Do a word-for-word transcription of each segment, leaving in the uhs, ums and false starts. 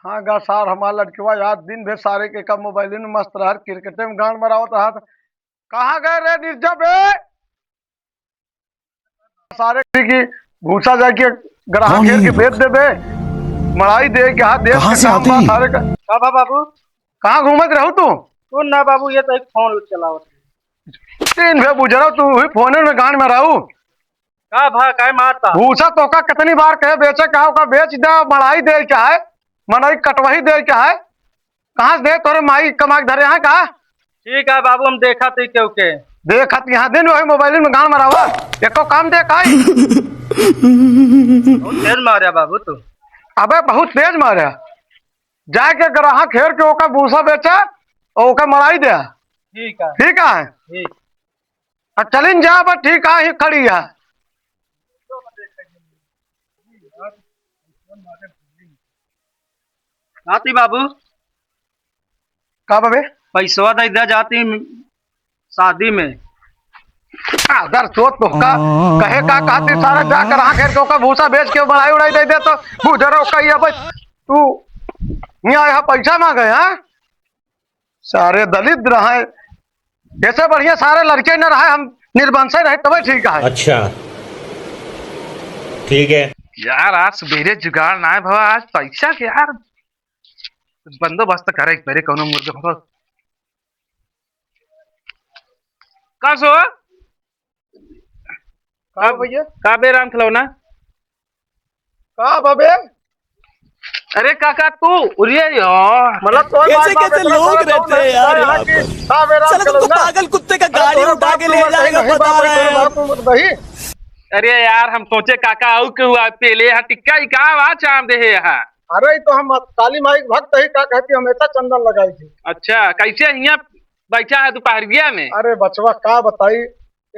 हाँ गा सार, हमार लड़कवा यार दिन भर सारे के का मोबाइल में मस्त रहत, क्रिकेटे में गांड मरावत रहत। कहाँ गए रे निर्जा बे? सारे की भूसा जाके ग्राहक कौन घेर है के ये बेच लोग? देबे, मड़ाई दे के हाथ देश कहाँ के से काम आते बा हैं? सारे का। का बा बाबू? कहाँ घूमत रहू तू? तू ना बाबू, ये तो एक फोन चलावत है। दिन भर बुजरा तू ही फोन में गांड मराऊ। का भा, काहे मारता? भूसा तोका कितनी बार कहे बेचे का, ओका बेच दे, मड़ाई दे चाहे, मड़ाई कटवाई दे चाहे, कहाँ से दे तोरे माई कमा के धरे हैं का? ठीक है बाबू, हम देखा थी क्यों के। देखत यहाँ दिन वही मोबाइल में गांड मरावा, एको काम दे काई? बहुत तेज मारे बाबू तू। अबे बहुत तेज मारे। जाके ग्राहक घेर के ओका भूसा बेचा और ओका मड़ाई दे। ठीक है। ठीक है। ठीक। अब चलिन जा, बस ठीक है, ही खड़ी है। आती बाबू। का बबे? पैसवा दे दे जाती शादी में। अगर सोच तो का कहे का कहती सारा जाकर आंख हेर के ओकर भूसा बेच के बड़ाई उड़ाई दे दे तो बुजरो कही अब तू यहाँ यहाँ पैसा मांगे, हाँ? सारे दलित रहे, ऐसे बढ़िया सारे लड़के न रहे, हम निर्वंश रहे तबे ठीक है। अच्छा, ठीक है। यार, आज सवेरे जुगाड़ ना है भवा, आज पैसा के यार बंदोबस्त करे एक बेरे कौनो मुर्गे भवा। का सो? का भैया? का बे राम खिलौना? का बबे? अरे काका तू, अरे यार। मतलब तो कैसे, कैसे लोग रहते हैं यार यहाँ पे। साला तुमको पागल कुत्ते का गाड़ी उठा के ले जाएगा, बता रहे हैं। अरे यार, हम सोचे काका आऊ के हुआ पेले यहाँ टिक्का ही का आवाज चाम दे है यहाँ। अरे, ई तो हम काली माई के भक्त ही, का कहती हम ऐसा चंदन लगाई थी। अच्छा, कैसे हियाँ बैठा है दोपहरिया में? अरे बचवा, का बताई,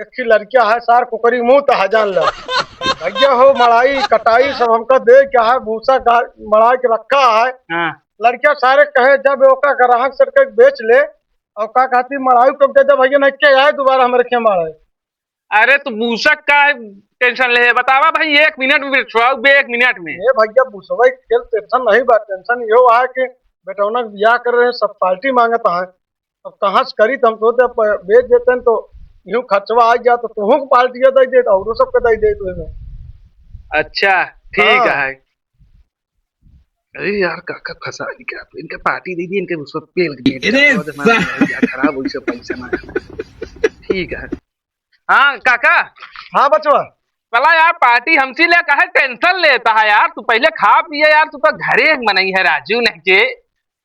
एक ही लड़किया है सार, कुकरी मुंह तो है जान ला। भैया हो, मड़ाई कटाई सब हमका दे क्या है, भूसा गा-, मड़ाई के रखा है। हाँ। लड़किया सारे कहे जब ओका ग्राहक सर के बेच ले, और का कहती मड़ाई कब दे दे भैया, नहीं के आए दोबारा हमारे के मड़ाई। अरे तू भूसा का टेंशन ले है, बतावा भाई, एक मिनट में बिठवाओ बे, एक मिनट में। ए भैया, भूसवा के टेंशन नहीं बा, टेंशन यो है कि बेटौना के बियाह कर रहे हैं, सब पार्टी मांगत है। अब कहाँ से करी, तो हम सोचे प-, बेच देते हैं तो यूं खर्चवा आ गया तो तुहूं को पार्टी दे देते, औरों सबके दे देते हैं। अच्छा, ठीक हाँ। है। अरे यार, काका फंसा दिया, इनके पार्टी दे दी, इनके उसको पेल के बेच अरे दिया, तो हमारा सा- खराब हुई, सब पैसा ना। ठीक है। हाँ काका। हाँ बचवा। भला यार, पार्टी हमसी ले काहे टेंशन लेता है यार, तू पहले खा पिए यार, तू तो घरे एक मनई है राजू नहीं के।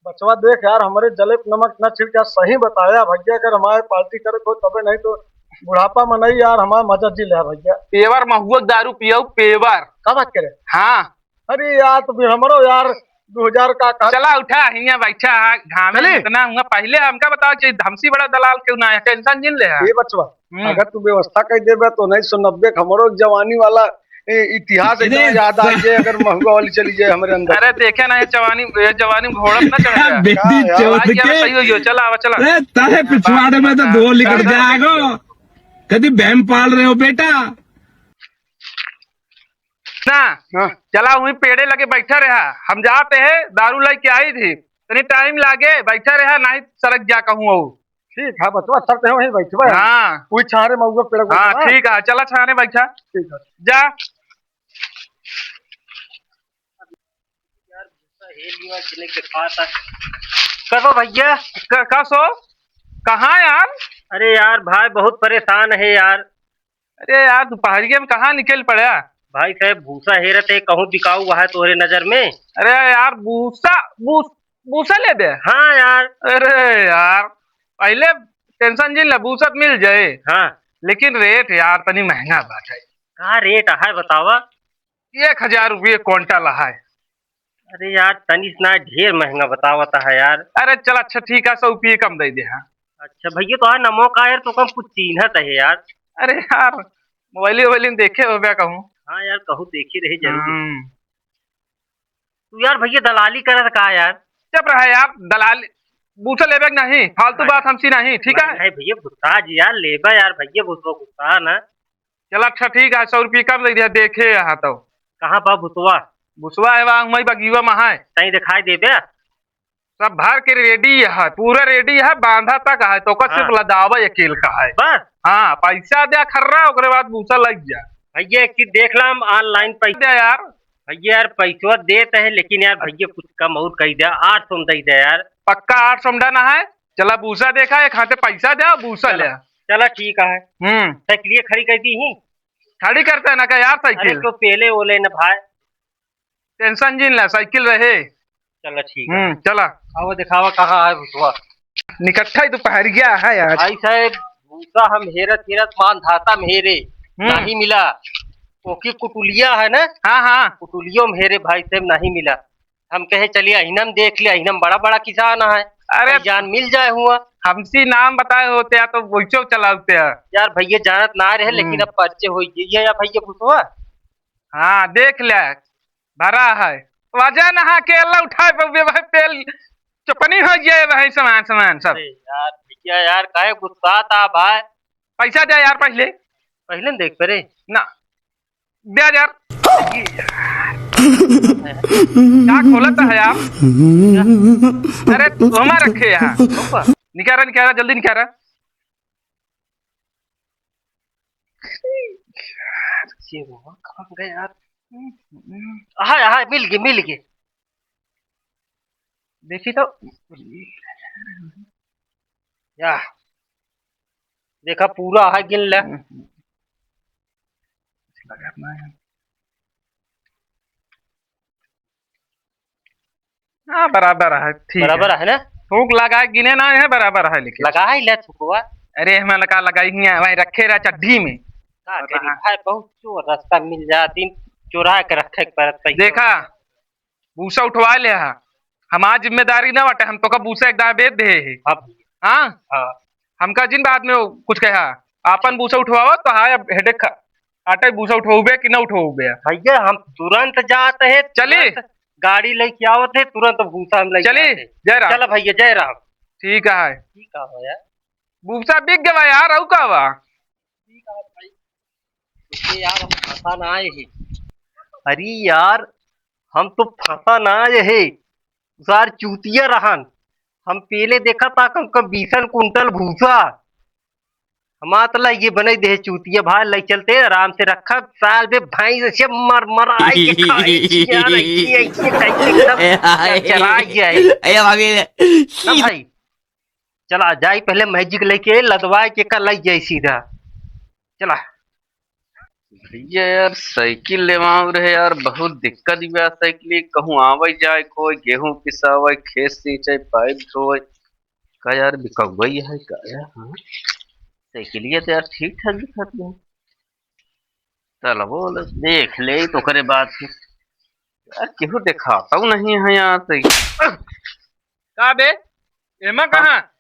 बचवा देख यार, हमरे जले पे नमक न छिड़का, सही बताया भैया, अगर हमारे पार्टी करे को तबे, नहीं तो बुढ़ापा में नहीं यार, हमारा मजा जी ले भैया। पेवर महुआ दारू पियो, पेवर। का बात करे? हाँ। अरे यार, तो फिर हमरो यार दो हजार का, का चला उठा, हियाँ बैठा है, घामे चली। इतना हुआ, पहले हमका बताओ कि धमसी बड़ा दलाल क्यों ना है, टेंशन जिन ले है। ये बचवा, हम्म। अगर तू व्यवस्था कर देबे तो उन्नीस सौ नब्बे के हमरो जवानी वाला, ए, इतिहास एकदम अरे याद आ जाए, अगर महुआ वाली चली जाए हमरे अंदर। अरे देखे ना, ये जवानी, ये जवानी में घोड़प ना चढ़ गया। बेटी का यार? चोद भाई, के। सही हो गयो, चला, आवा, चला। अरे, ताहे पिछवाड़े में तो धो निकल जाएगो। कदी बहम पाल रहे हो बेटा? ना, हाँ। चला वहीं पेड़े लगे बैठा रहा, हम जाते हैं, दारू लेके आई थी, तनी टाइम लागे, बैठा रहा, नहीं सड़क जा कहूँ। ठीक है बचवा, सब तो वहीं बैठबे। हाँ। वही छाहरे महुआ पेड़ को हाँ, बैठबे। ठीक है, चला छाहरे बैठा। ठीक है। जा। यार, भूसा हेर लिया, किने के पास है। कहो भैया। क-, का सो? कहाँ यार? अरे यार, भाई बहुत परेशान है यार। अरे यार, दोपहरिया में कहाँ निकल पड़ा? भाई साहब, भूसा हेरत है, कहूँ बिकाऊ हुआ है तोहरे नजर में? अरे यार, भूसा, भूस-, भूसा लेबे? हाँ यार। अरे यार, पहले टेंशन जिन ले, भूसा त मिल जाए। हाँ। लेकिन रेट यार, तनी महंगा बाटे। का रेट है, बतावा? एक हजार रुपये क्विंटल है। अरे यार, तनिस ना ढेर महंगा बतावत है यार। अरे चल, अच्छा ठीक है, सौ रुपये कम दे दे। हाँ। अच्छा भैया, तो है नमो का यार, तो कम कुछ चीन्हत है यार। अरे यार, मोबाइल वोबाइल में देखे होबे कहूँ। हाँ यार, कहूँ देखे रहे जरूर। हम्म। तू यार भैया दलाली करत का यार? चुप रहा यार, दलाली, भूसा लेबे के नहीं, फालतू नहीं। बात हमसे नहीं, ठीक है? नहीं भैया, गुस्सा जी यार, लेबा यार भैया, भूसवा गुस्सा ना। चल अच्छा ठीक है, सौ रुपये कम दे दिया, देखे यहाँ तो। कहाँ बा भूसवा? भूसवा है, वहाँ हमारी बगीवा में है। तई दिखाई देबे। सब भर के ready है, पूरा ready है, बांधा तक है, तो ओकर सिर्फ हाँ। लदावा अकेल का है। बस? हाँ, पैसा दे खर्रा, ओकरे बाद भूसा लग जा। भैया, एक चीज देख ला, हम online पैसा दे यार। भैया यार, पैसवा देत है, लेकिन यार भैया, कुछ कम और कही दे, आठ सौ में दे दे यार। पक्का आठ सौ में done है? चला, भूसा देखा, एक हाथे पैसा दे और भूसा चला, ले। चला, ठीक है। हम्म। साइकिलिया खड़ी कर दी ही। खड़ी करता है ना का यार अरे, साइकिल? तो पहले वो लेना भाई। Tension जिन ला, साइकिल रहे। चला, ठीक है। हम्म, चला। अब दिखावा कहाँ है भूसवा। निकट्ठा ही दोपहरिया है आज। भाई साहब, भूसा हम हेरत हेरत मान धाता में हेरे, हम्म। नहीं मिला। ओकी कुटुलिया है ना? हाँ, हाँ। कुटुलियो में हेरे भाई साहब, नहीं मिला। हम कहे चलिए अहिनम देख ले, अहिनम बड़ा बड़ा किसान है। अरे भाई जान मिल जाए हुआ। हमसी नाम बताए होते हैं तो वैसे चलाते हैं। यार भैया जानत ना रहे, लेकिन हम्म। अब परिचय हो गई है यार भैया भूसवा। हाँ, देख ले, भरा है। वजन है, अकेला उठाए पे भाई, पेल चपनी हो जाए भाई, सामान, सामान सब। अरे यार, भैया यार, काहे गुस्सात आ भाई? पैसा दे यार पहले। पहले न देख परे। ना, दे यार। क्या खोलत है यार? अरे, तू हमारा रखे यहाँ। निकारा, निकारा, जल्दी निकारा। ये वो कहाँ गए यार? हाय, हाय, मिल गए, मिल गए। देखी तो। या। देखा, पूरा है, गिन ले। हाँ, बराबर है, ठीक बराबर है। है ना? थूक लगाए गिने ना है, बराबर है, लेकिन लगा है ले थुकवा। अरे, हमें लगा लगाई हियाँ, वहीं रखे रहा चड्ढी में। का करी हाँ। भाई, बहुत चोर रास्ता मिल जाती, चोरा के रखे के पड़त पैसा। देखा, भूसा उठवा ले हा, हमार जिम्मेदारी ना बाटे, हम तोका भूसा एक दाएं बेच दे है। हाँ भैया। हाँ? हाँ। हमका जिन बाद में वो कुछ कहा, आपन भूसा उठवावा तो हाय, अब हेडेक खा-, आटे भूसा उठवाबे कि ना उठवाबे? भैया, हम तुरंत जात है, चली। तुरंत गाड़ी लेके आवत है, तुरंत भूसा हम लेके चली, आते हैं। जय राम। चला भैया, जय राम। ठीक है। ठीक है यार। भूसा बिक गवा यार, अउ का बा? ठीक है भाई। ये यार, हम फंसा ना आए ही। अरे यार, हम तो फंसा ना आए ही। सार चूतिया रहन। हम पहले देखा था, कम कम बीसन कुंटल भूसा। हमार तला ये बनाई दे चूतिया भाई, ले चलते आराम से रखा। साल बे भैंस ऐसे मर मर आई के खाई थी यार, ऐसी, ऐसी, ऐसी एकदम ए, हाय। चरा गया है। ए, भाभी। ना भाई, चला जाई पहले मैजिक लेके लदवाए के का लई जाई सीधा। चला। भैया यार, साइकिल लेवाऊ रहे यार, बहुत दिक्कत बा साइकिल, कहूँ आवे जाए कोई, गेहूँ पिसावे, खेत सींचे, पाइप धोए, का यार बिकौआ ही है का यार? हाँ? साइकिलिया तो यार ठीक ठाक दिखत है। चल बोल, देख ले तो करे बात फिर। यार केहू देखाता नहीं है यार साइकिल। का बे? एमा हाँ। कहाँ?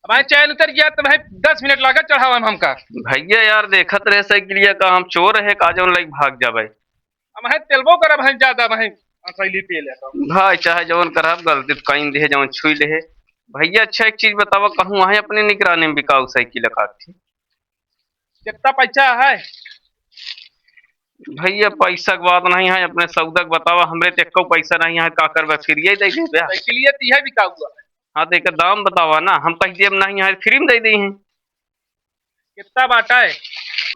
अब भाई चैन उतर गया तो भाई दस मिनट लागत चढ़ावा में हमका। भैया यार देखत रहे साइकिलिया का हम चोर है का जौन लाइक भाग जाबे। अब भाई तेलबो करब भाई ज्यादा भाई असैली पे ले तो। भाई चाहे जौन करब गलती तो कहीं दे जौन छुई ले। भैया अच्छा एक चीज बतावा कहूँ वहाँ अपने निगरानी में बिकाऊ साइकिल काट के। कितना पैसा है? भैया पैसा के बात नहीं है, अपने सौदा के बतावा, हमरे ते एको पैसा नहीं है, का करबे फिर ये दे देबे। साइकिलिया तो यह बिकाऊ है। हाँ, तो एक दाम बतावा ना, हम कह देब नहीं है, फ्री में दे दी हैं। कितना बाटा है?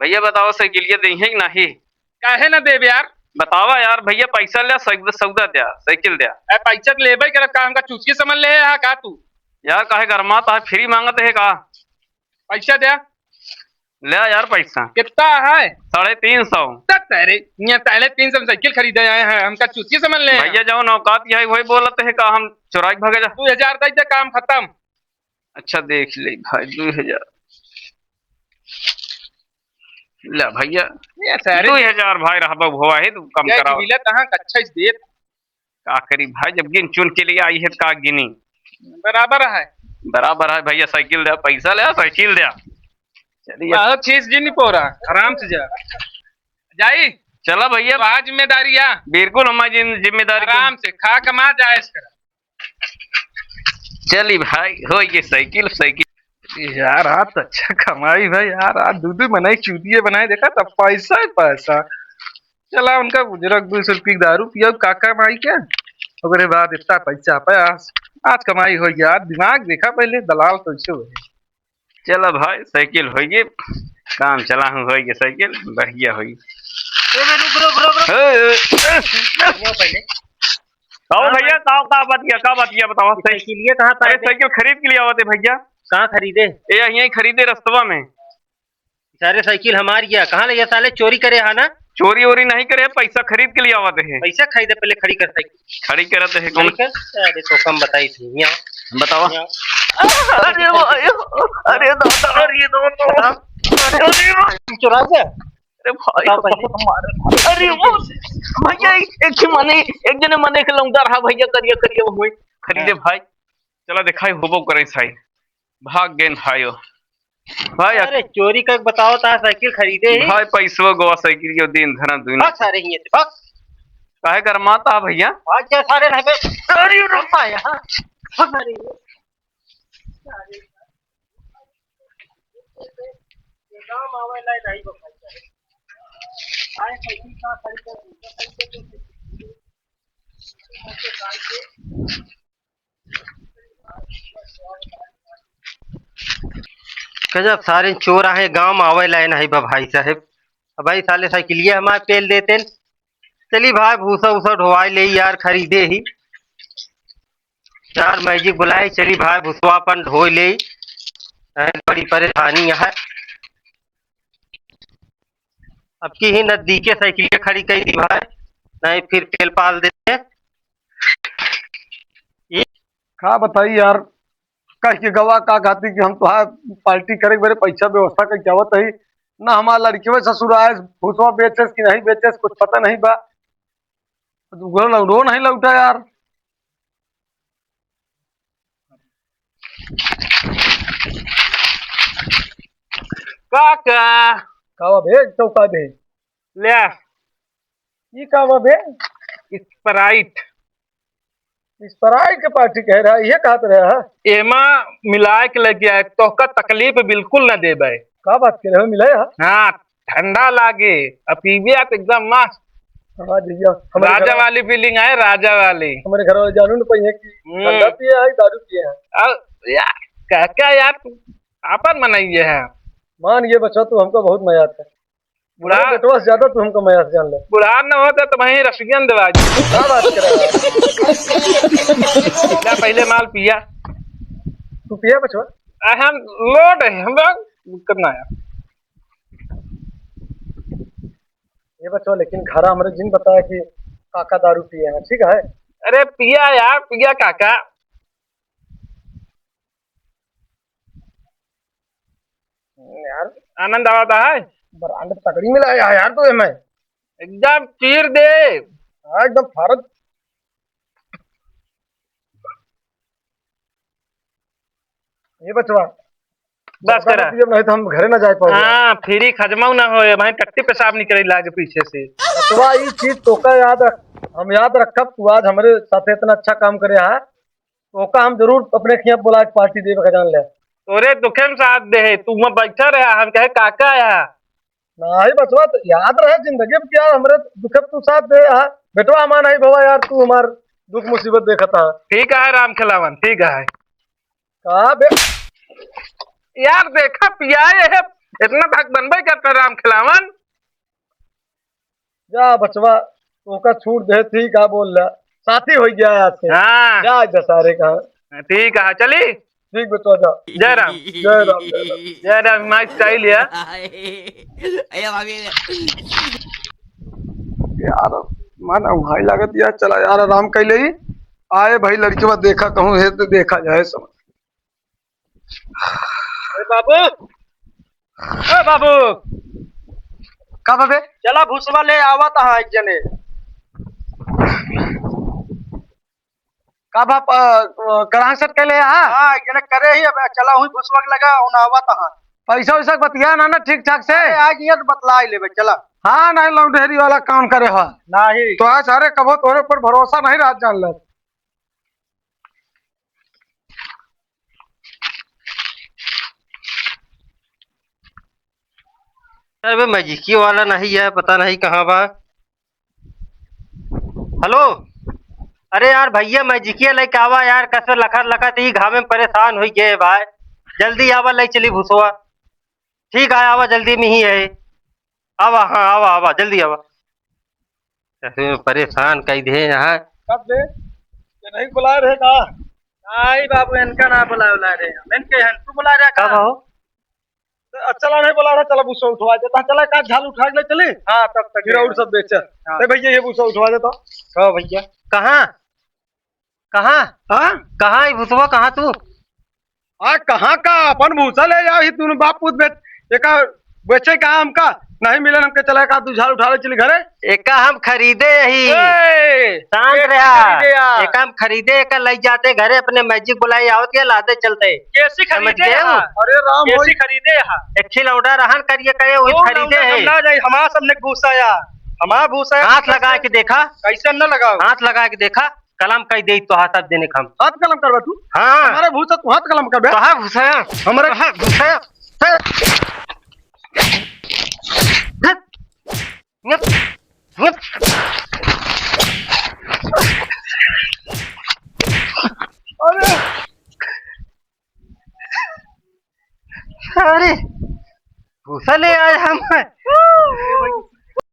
भैया बतावा, साइकिलिया दे हैं कि नहीं? काहे ना देब यार? बतावा यार, भैया पैसा ले, सौदा, सौदा द्या, साइकिल द्या। ए, पैसा तो लेबे करब, का हमका चूतिया समझ ले है, हाँ, का तू? यार, काहे गरमात है, फ्री मांगत है का? पैसा द्या। ले यार पैसा। कितना है? साढ़े तीन सौ। तत तेरे, यहाँ साढ़े तीन सौ में साइकिल खरीदे आए हैं, हमका चूतिया समझ ले हैं। भैया, जौन औकात है, वही बोलत है का हम चुराई के भागे जा। दो हजार दे दे, काम खत्म। अच्छा, देख ले भाई, दो हजार। ले भैया, ये सारे दो हजार भाई रहबा हुआ है, तू कम ये कराओ। मिला कहाँ का अच्छा इस देत। का करी भाई, जब गिन चुन के लिए आई है, तो का गिनी? बराबर है। बराबर है भैया, साइकिल दे, पैसा ले, साइकिल दे। चलिए। बहुत चीज गिनी पोरा, आराम से जा। जाई? चला भैया। तो आज जिम्मेदारी आ। बिल्कुल, हमारी जिन-, जिम्मेदारी को आराम से खा कमा जाए इसका। चली भाई, हो ये साइकिल, साइकिल। यार, आज तो अच्छा कमाई भाई, यार, आज दू दू बनाई, चूतिया बनाई, देखा तब पैसा ही पैसा। चला उनका बुजुर्ग दो सौ रुपये की दारू पिया, का कमाई क्या? ओकरे बाद इतना पैसा पे आज, आज कमाई हो गया, आज दिमाग देखा पहले, दलाल तो ऐसे हुए। चला भाई, साइकिल होइगे, काम चला हूँ, होइगे साइकिल, बढ़िया होइगे। ए, रुक, रुक, रुक, रुक। ए, ए, ए, ए। सुनो पहले। कहो भैया, का, का बात किया, का बात किया, बताओ। साइकिल ये कहाँ अरे, पाए थे? साइकिल खरीद के लिए आवत है भैया। कहाँ खरीदे? ये यहीं खरीदे रस्तवा में। सारे साइकिल हमार गया, कहाँ ले गया साले? चोरी करे हा ना? चोरी वोरी नहीं करे, पैसा खरीद के लिए आवत है। पैसा खरीदे, पहले खड़ी कर साइकिल। खड़ी करत है कौन? खड़ी कर। अरे तो कम बताई थी, यहाँ। बतावा। यहाँ। अरे भाई, अरे दादा, अरे दादा। हाँ? अरे भाई। चुरा गया? अरे भाई, बताओ पहले। बहुत मारे। अरे वो, भैया, एक, एक ठे मने, एक जने मने के लौंडा रहा भैया, करिया, करिया हुए। खरीदे हाँ। भाई, चला दिखाई होबो करे साई। भाग गए भाई हो। भाई, अरे चोरी का बताओ ता साइकिल खरीदे ही। भाई, पैसवा गवा साइकिल के दिन धरा दुनिया। भाग सारे हिये से, भाग। काहे गरमाता है भैया? भाग जा सारे, नहीं बे। अरे, रुक। भाग सारे। गजब सारे चोर आहे, गाँव में आवे लाए नहीं बा भाई साहेब। अब भाई साले साइकिलिया हमारे पेल देते। चली भाई, भूसा उसा ढोवाई ले यार, खरीदे ही। यार मैजिक बुलाए, चली भाई, भूसवा अपन ढोई ले। हैं, बड़ी परेशानी है। अब की ही नजदीके साइकिलिया खड़ी कई दी भाई, नहीं फिर पेल पाल देते। का बताई यार, कह के गवा का कहती कि हम तोहार पार्टी करे बरे पैसा व्यवस्था करके आवत ही ना, हमार लड़के ससुर आए, भूसवा बेचेस कि नहीं बेचेस, कुछ पता नहीं बा। तो लौटो नहीं लौटा यार। काका। का बा बे, चौका बे? ले। ई का बा बे? Sprite। Sprite के पार्टी कह रहा, ये कहत रहा है? एमा मिलाए के लेके आए, तोहका तकलीफ बिल्कुल ना देबे। का बात कर रहे हो, मिलाए है? हाँ, ठंडा लागे, अब पीबे तो एकदम मस्त। हाँ भैया, हमारे राजा घर वाली feeling आए, राजा वाली। हमारे घर वाले जानू न पाई है कि हम्म। ठंडा पिए है, दारू पिए है। अब यार, काका यार, आपन मनइये है। मान ये बच्चा, तू हमको बहुत मजा आता है। बुढ़ा हमारे बेटवा से ज्यादा तू हमको मया से जान ले। बुढ़ा न होते तो वहीं रसियन दवा दी। क्या बात कर रहा है? ले पहले माल पिया। तू पिया बचवा? आ, हम लोड है, हम लोग दिक्कत ना है। ये बचवा, लेकिन घरा हमरे जिन बताया कि काका दारू पिए हैं, ठीक है? अरे पिया यार, पिया काका। यार, आनंद आवता है। Brand तगड़ी मिला है यार तू एमे। एकदम चीर दे। हाँ, एकदम फारत। ये बचवा, बस ज्यादा करा। मत पियब, नहीं तो हम घरे ना जाए पाओगे। हाँ, free खजमाऊ ना होए, भाई टट्टी पेशाब निकले लागे पीछे से। बचवा, ये चीज तोका याद रख, हम याद रखब, तू आज हमरे साथे इतना अच्छा काम करे हा, तो ओका हम जरूर अपने खियाँ बुला के पार्टी देवे का जान ले। तोरे दुखे में साथ दे है, तू वहाँ बैठा रहा, हम कहे काका आया। नहीं बचवा, तो याद रहे जिंदगी में क्या हमरे दुखे में तू साथ दे है। बेटवा हमार नहीं भवा यार, तू हमार दुख मुसीबत देखता है। ठीक है राम खिलावन, ठीक है। का बे? यार देखा पियाए है, इतना धक बनबे करता राम खिलावन। जा बचवा, ओका छूट दे, ठीक है, बोल ले, साथी हो गया है आज से। हाँ। जा, जा सारे का। ठीक है, चली। ठीक बचवा, जा। जय राम। जय राम, जय राम। जय राम, my style है। ए भाभी। यार, मन उहाई लागत यार, चला यार, आराम कर ले। आए भाई, लड़की बात देखा कहूँ है तो देखा जाए समझ। ए बाबू, ए बाबू। का बाबे? चला भूसवा ले आवत हा एक जने। का बाप, अ, अ, ग्राहक सेट कैले हा? हाँ, एक जने करे ही, अब चला हुई भूसवा के लगा, उन आवत हा। पैसा वैसा बतिया ना, ना ठीक ठाक से? अरे, आज ये तो बतला ही लेबे, चला। हाँ, नहीं लौंडेरी वाला काम करे हा। नहीं। तो आज सारे कबो तोरे पर भरोसा नहीं रहा जान ले। अरे बे, मैजिकी वाला नहीं है, पता नहीं कहाँ बा। हेलो, अरे यार भैया, मैजिकिया लइके आवा यार, कसर लखत लखत ई घामे में परेशान होइ गए भाई, जल्दी आवा, लइ चली भूसवा। ठीक है, आवा, जल्दी में ही है, आवा, हाँ, आवा, आवा, जल्दी आवा। कसर परेशान कइ दे यहाँ। कब बे? ये नहीं बुलाए रहे का? नहीं बाबू, इनका ना बुलाए, बुलाए रहे हम। इनके हैं, तू बुलाए रहे कब का? हो? तो चला नहीं बोला रहा, चला भूसा उठवा देता, चला का झाल उठा के ले चली। हाँ, तब तक फिर और सब बेचा। हाँ। ए भैया, ये भूसा उठवा देता। हाँ भैया। कहाँ? कहाँ? हाँ? कहाँ है भूसवा, कहाँ तू? आ, कहाँ का? अपन भूसा ले जाओ, ही दोनों बाप पूत बेच, एका बेचे का हमका नहीं मिलन, हमके चला का दू झाल उठा ले चली घरे। एका हम खरीदे ही। ए, शांत कैसे रहा। खरीदे यार? एका हम खरीदे, एका लइ जाते घरे, अपने मैजिक बुलाई आवत या लादे चलते। कैसे समझ खरीदे गए हो? यार? अरे राम कैसे होई। खरीदे यार? एक ही लौड़ा रहन करिए कहे, वही दो खरीदे लौड़ा है। हम ना जाई, हमारा सबने भूसा यार, हमारा भूसा यार। हाथ लगा के देखा। कैसे न लगाओ? हाथ लगा के देखा, कलम कइ दे तो हाथ देने का हम। हाथ कलम करबा तू? हाँ। हमारे भूसा तू हाथ कलम करबे? तो हाथ भूसा। हमारे हाथ भूसा। अरे, अरे, भूसा ले आए हम।